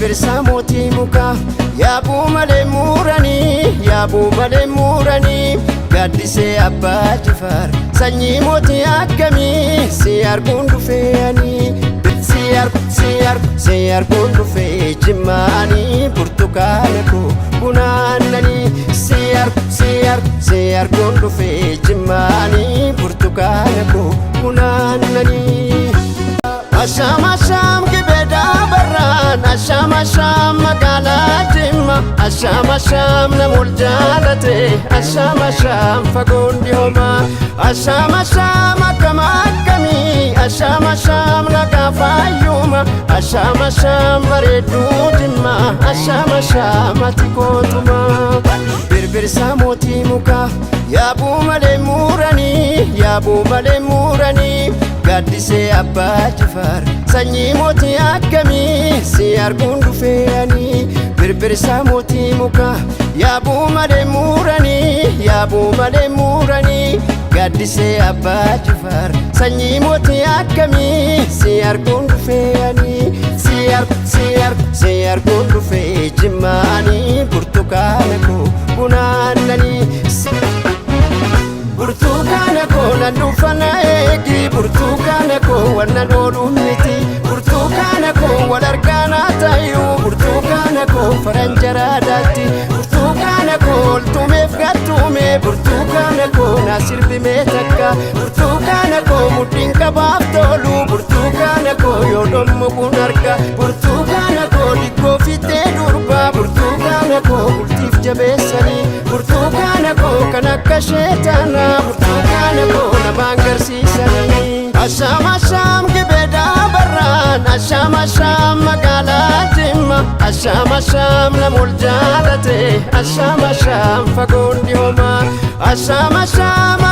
Birbirsa mootii mukaa yaabuu malee muuranii, yaabuu malee muuranii. Gaaddisee Abbaa Jifaar, sanyii mootii akkamii, si arguun dhufee ani. Si argu, si argu, si arguun dhufee jimmaanii, burtukaana koo bunaannanii. Si argu, si argu, si arguun dhufee jimmaanii, burtukaana koo bunaannanii. Ashaam, ashaam, gibeedhaa barraan, ashaam, ashaam, magaalaa Jimma, ashaam, ashaam, nama ol jaalate, ashaam, ashaam, fagoon dhihooma. Ashaam, ashaam, akkam akkamii, ashaam, ashaam, nagaa faayyuma, ashaam, ashaam, bareedduu Jimma, ashaam, ashaam, ati kootuma. Birbirsa mootii mukaa yaabuu malee muuranii, yaabuu malee muuranii. Gaaddisee Abbaa Jifaar, sanyii mootii akkamii, si arguun dhufee ani. Birbirsa mootii mukaa yaabuu malee muuranii, yaabuu malee muuranii. Gaaddisee Abbaa Jifaar, sanyii mootii akkamii, si arguun dhufee ani. Si argu, si argu, si arguun dhufee jimmaanii, burtukaana koo bunaannanii. Burtukaana koo nan dhufana eegi, burtukaana koo wannan oolu miti, burtukaana koo wal argaanaa tayyuu, burtukaana koo faranjaraadaatti, burtukaana koo oltumeef gattume, burtukaana koo naa sirbimee takka, burtukaana koo mudhiin qabaaf tolu, burtukaana koo yoo dhommuquun arga, burtukaana koo dikkoo fittee durba, burtukaana koo bultiif jabeessanii, burtukaana koo kan akka sheetaanaa, burtukaana koo namaan garsiisanii. Ashaam, ashaam, gibeedhaa barraan, ashaam, ashaam, magaalaa Jimma, ashaam, ashaam, nama ol jaalate, ashaam, ashaam, fagoon dhihooma. Ashaam, ashaam.